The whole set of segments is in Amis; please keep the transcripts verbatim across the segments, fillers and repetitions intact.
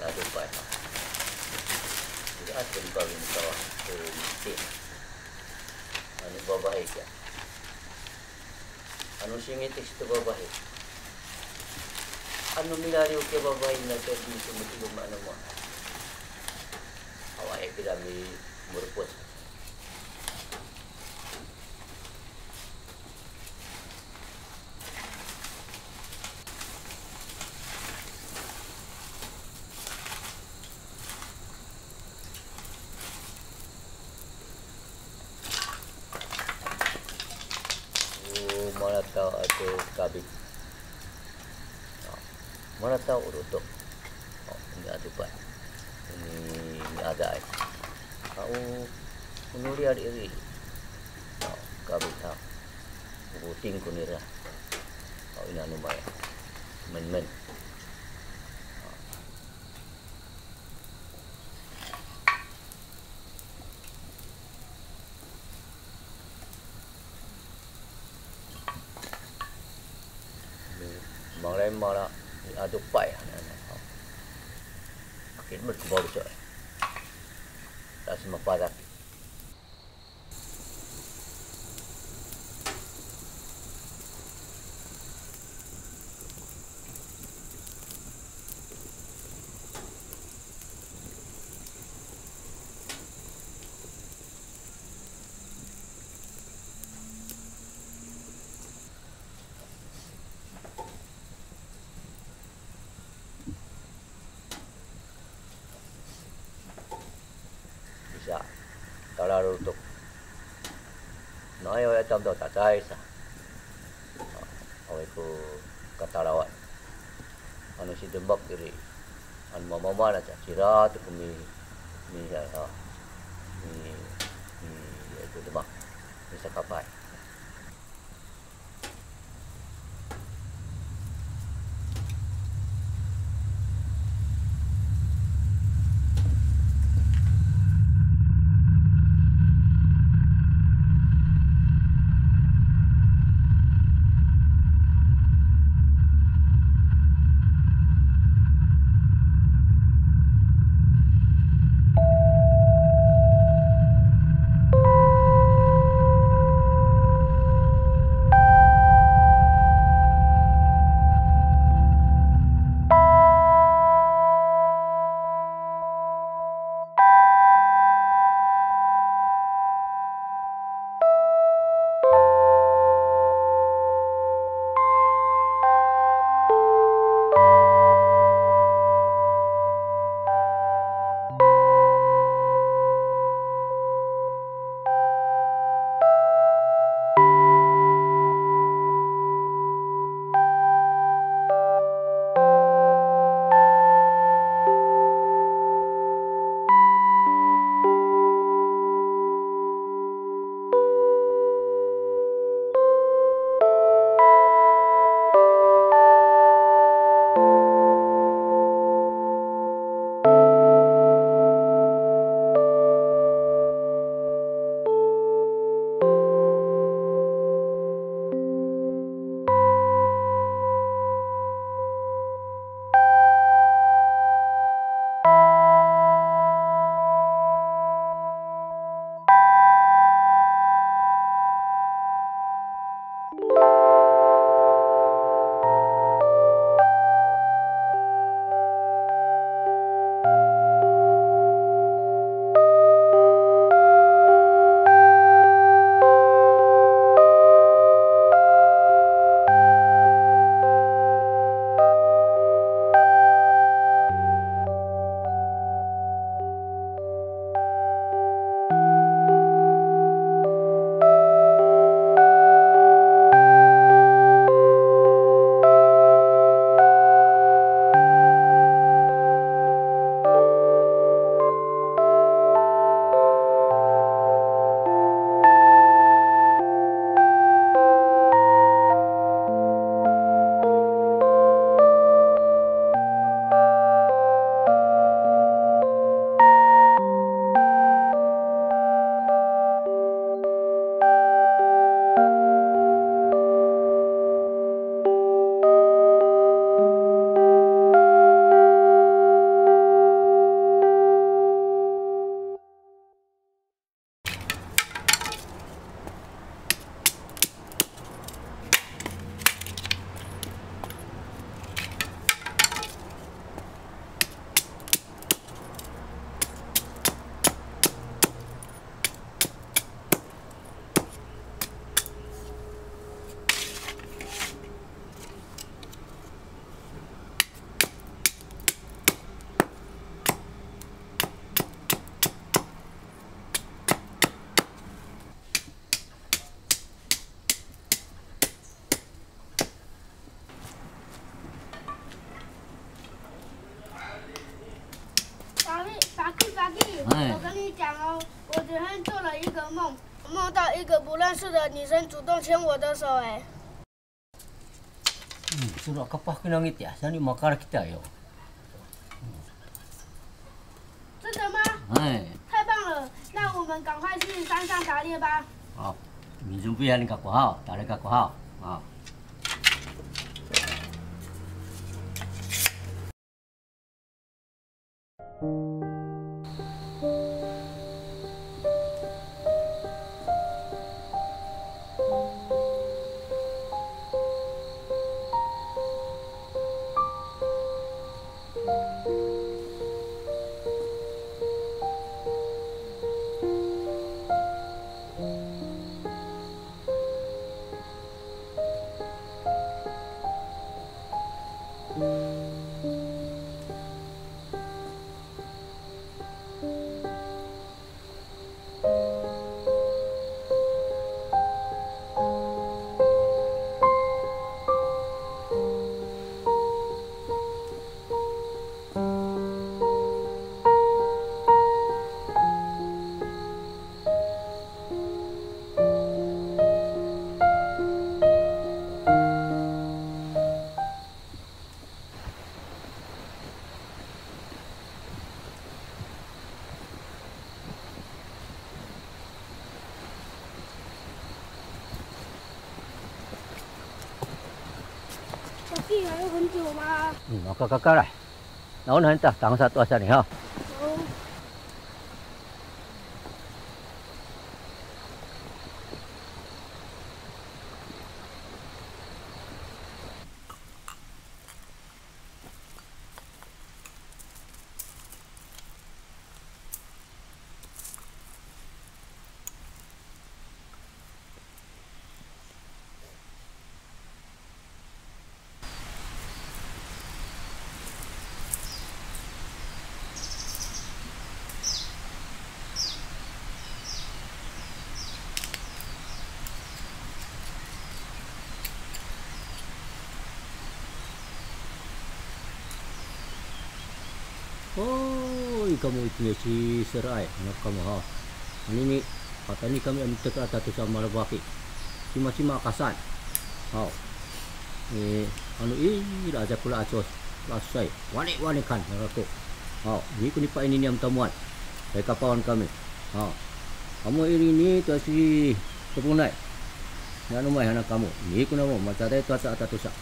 Adopay. Ira to ko kawin to, to miti. Ano babahay kiya. Ano singiti to babahay. Ano milaliw kiya babahay na to di sumiti loma' no mo. Awaay kira mi morpos. O malataw ato kabit. Malataw o lotok. O, ini adopay. Ini, ini adaay. A, o, o no riyar iri. O, kabit ha. O foting ko nira. O, ina no maya. Menmen. Mangalay mala, ni adopay hananay. Akit mo ko balo sa. Taas mapadak. Isa, talalotok. Naay, awaay tamdaw tatay sa. Awaay ko katalawan. Ano sidemak iri. Ano mamama na sa, cira to ko mi, mi, a, mi, mi, ito demak. Misakapay. 哎。我跟你讲哦，我昨天做了一个梦，梦到一个不认识的女生主动牵我的手，哎。 Hmm, solo kapah kina ngiti, saan i makar kita yo. 真的吗？哎。太棒了，那我们赶快去山上打猎吧。好，misopian kako haw, tala kako haw. 好。 小弟，还有很久吗？嗯，我看看看啦。那我们等，等下多少呢哈？哦。 Hoy, kamo itini ci Seraay, anak kamo ha. Anini, patayni kami a mitekel a tatosa malafaki. Cimacima kasan. Haw. E, ano ira aca ko la'acowa, la'acosay. Waniwani kan, nako. Haw, niko ni paini niyam tamowan. Caay kapawan kami. Haw. Kamo irini to ci Toponay. Nano mahaen kamo. Niko namo, macaday to aca a tatosa.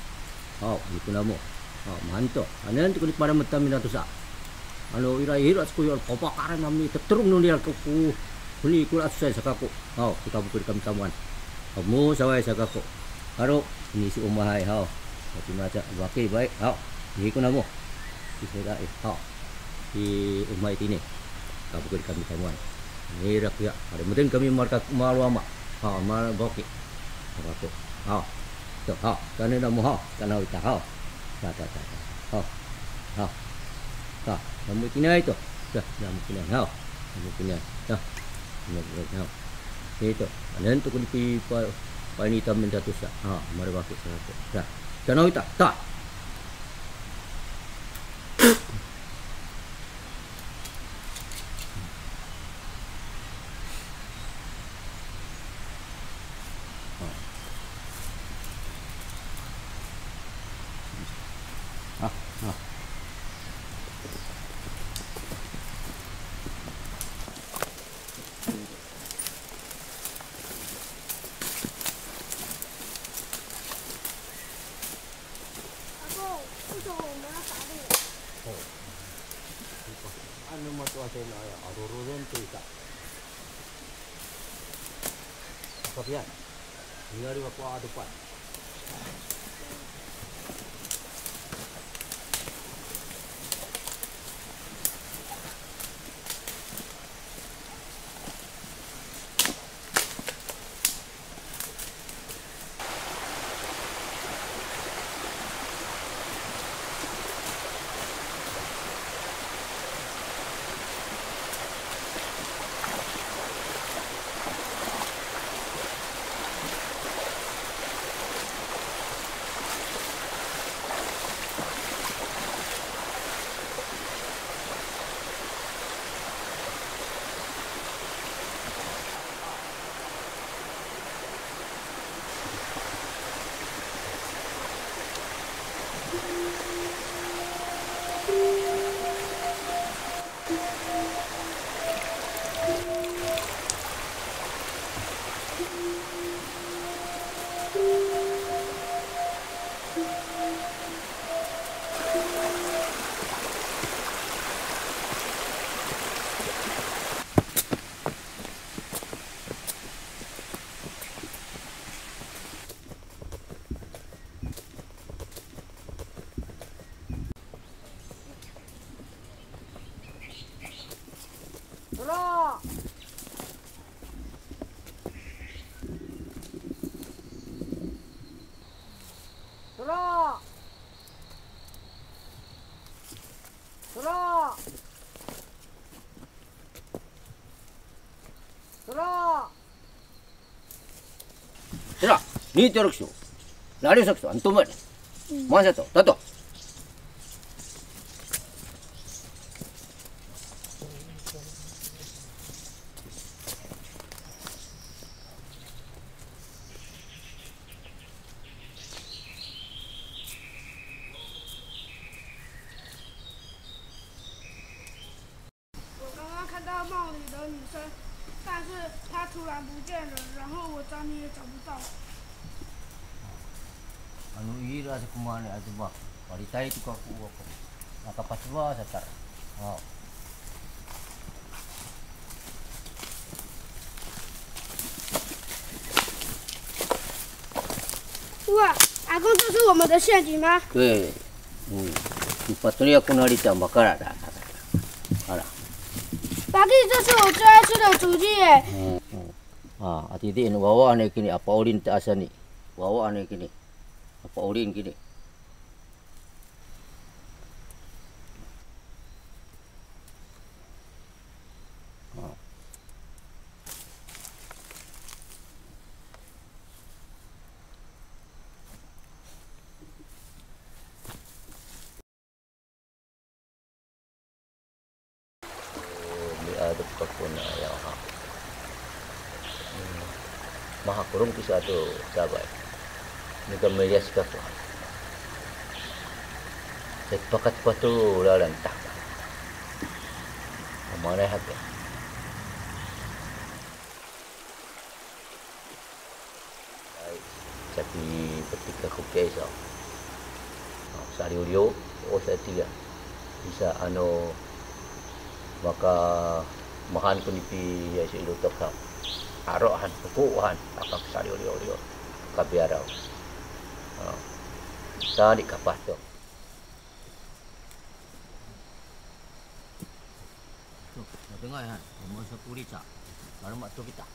Haw, niko namo. Haw, mahaen to. Anen to ko ni palamet kami natosa. Ano ira ira ko yo papakaran nami teterong no nira ko ko. Koni ko la'acosay sa kako. Haw, ci Kafokoy kami tamowan. Kamo saway sa kako. Halo, ini ci Omahay haw. Matimaca, waki, bay, haw. Niko namo. Ci Seraay, haw. Ci Omahay itini. Kafokoy kami tamowan. Nira koya, halimeten kami malaka, malo ama. Haw, malo waki. Haw, kako. Haw. To, haw. Saan namo haw. Saan haw ita haw. Ta, ta, ta, ta. Haw. Haw. Ta, namo itiniay to. Ta, namo itiniay haw. Namo itiniay. Ta. Namo itiniay haw. Ito. Anen to ko ni pi pa, paini tamowan tatosa. Ha, malafaki sa to. Ta. Saan haw ita. Ta. Ano mato'asay no aya, a roroden to ita. Kapiyan. Niyari wa ko adopan. Tora! Tora! Tora! Tora! Tira, ni torok so. Lari sak so, antoman. Masa to, tato. 我刚刚看到梦里的女生，但是她突然不见了，然后我找你也找不到。Ano ira sa ko maan i, ato ba, palitay to kako, ako. Nakapacowa sa tara. O. Wa, Apo, 这是我们的陷阱吗？对，嗯，你把这里要跟那里讲吧，干了的，好了。Paki, 这是我最爱吃的竹鸡耶。嗯嗯，啊，啊，弟弟，你娃娃那给你啊，保龄的啊，是你，娃娃那给你，啊，保龄给你。 Mi'adop kako na ya, ha. Hmm. Mahakolong kiso ato sabay. Nika miliyas kako. Sa pakat pato lalan ta. Mamanay hake. Ay, sapipetik kako kiya iso. O, saliwliyaw, o, sa tiya. Isa ano, maka mahan ko nipiya iso i lotok sa. Aro han, koko han, aka saliwliyaw, liyaw. Kapiyaraw. O. Sa di kapah to. To, matengay han, o, masa ko lica. Laloma' to kita.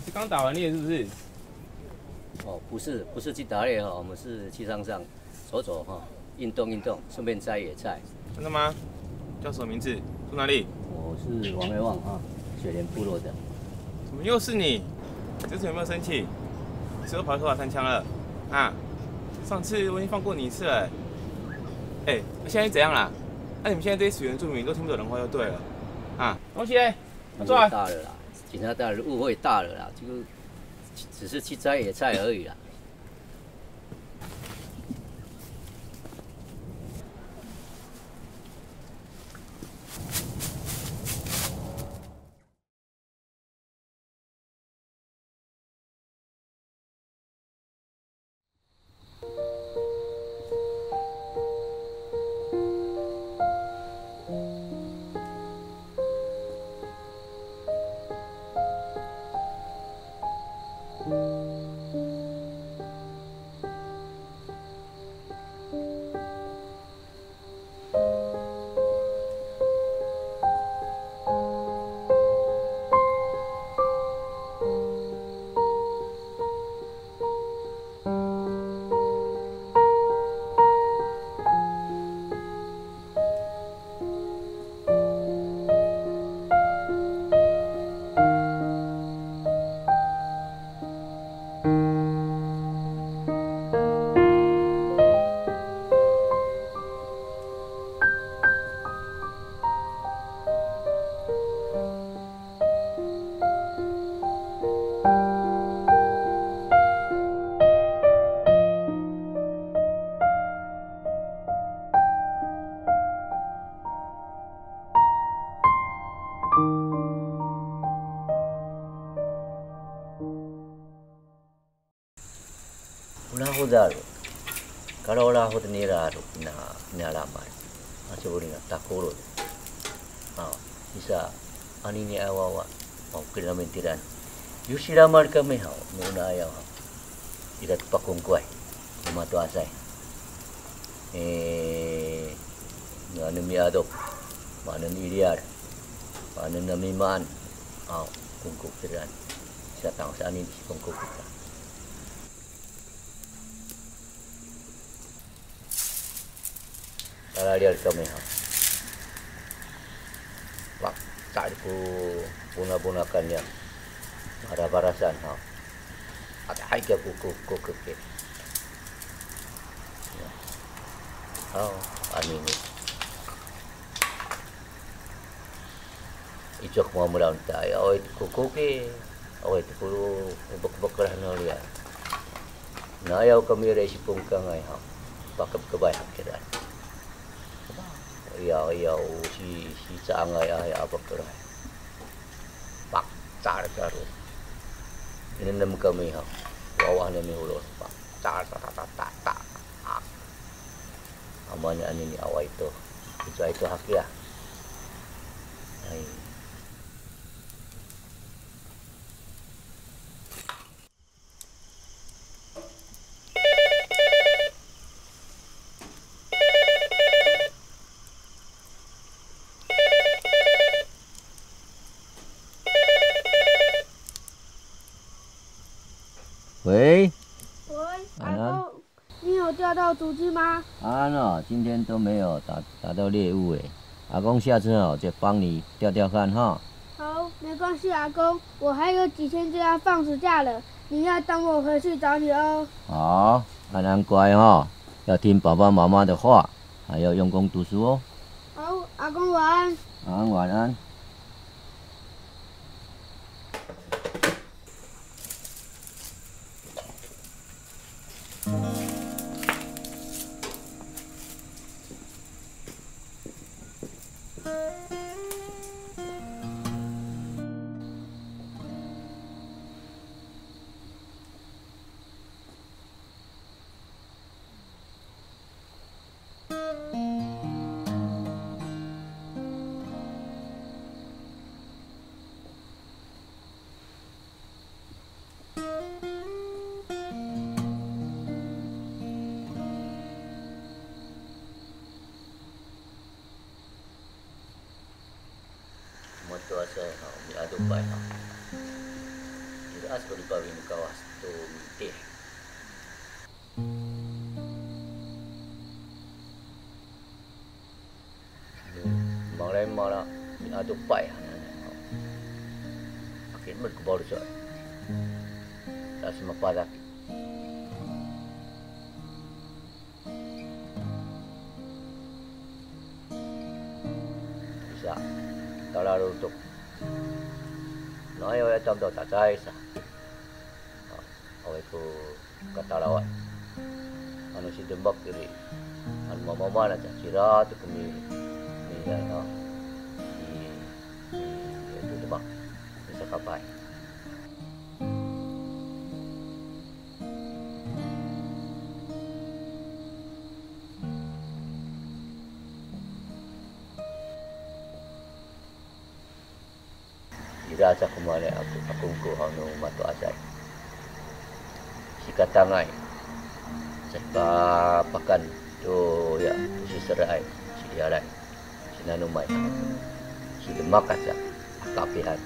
是刚打完猎是不是？哦，不是，不是去打猎哈，我们是去山上走走哈，运动运动，顺便摘野菜。真的吗？叫什么名字？住哪里？我是王月旺啊，水莲部落的。怎么又是你？你这次有没有生气？你是不是跑去偷打三枪了？啊？上次我已经放过你一次了。哎，那现在怎样啦？那你们现在这些原住民都听不懂人话就对了。啊？东西嘞？拿出来。误会大了啦，警察大人，误会大了啦，这个只是去摘野菜而已啦。Daro. Kalo lahod nira ro na, na lamal. Aso ori na takolo. A, isa, anini a wawa. O, kira namin tiraan. Yo silamal kami haw, no ona ayaw haw. Ira to pakongkoay. No mato'asay. E, no anen miadop. Maanen i riyar. Maanen a mimaan. Aw, kongko kiraan. Satang sa anini si kongko kita. Talaliyal kami haw. Pakcal ko ponaponakan niyam. Marabarasan haw. Adihay kiya ko, ko, ko keke. Haw, anini. Icok mamolaw ta, awaay to ko koki, awaay to ko bekbekelah no riyar. Na ayaw kami ira i sipongkangay haw, pakebkebay hakiran. Ayaw, ayaw, si, si caangay a, ayaw a bekelah. Pakcal sa ro. Inenem kami haw, wawa no miholo, pakcal, ta, ta, ta, ta, ta. Aman anini awaay to. Icowaay to hakiya. Hay. Wei. Wei, 安安。 你有钓到竹鸡吗？啊，那今天都没有打，打到猎物诶。阿公下次哦，再帮你钓钓看哈。好，没关系，阿公，我还有几天就要放暑假了，你要等我回去找你哦。好，安安乖哈，要听爸爸妈妈的话，还要用功读书哦。好，阿公晚安。安安晚安。 Mato'asay haw, mi'adopay haw. Ira aca ko lipawin no Kawas to mitih. Mangalay mala mi'adopay hananay haw. Aki med ko faloco'. Ta simapadak. Isa, talalotok. No ayaw ya tamdaw tatay sa. Awaay ko katalawan. Ano si demak iri, ano mamamaan aca kira to ko mi, mi, ano, mi, mi, ito demak, misakapay. Ira sa ko maanay a, a kongko haw no mato'asay. Sikatangay. Sahipapakan to ya, to siseraay, siliyalay, sinanomay. Sidemak aca a kaapihan.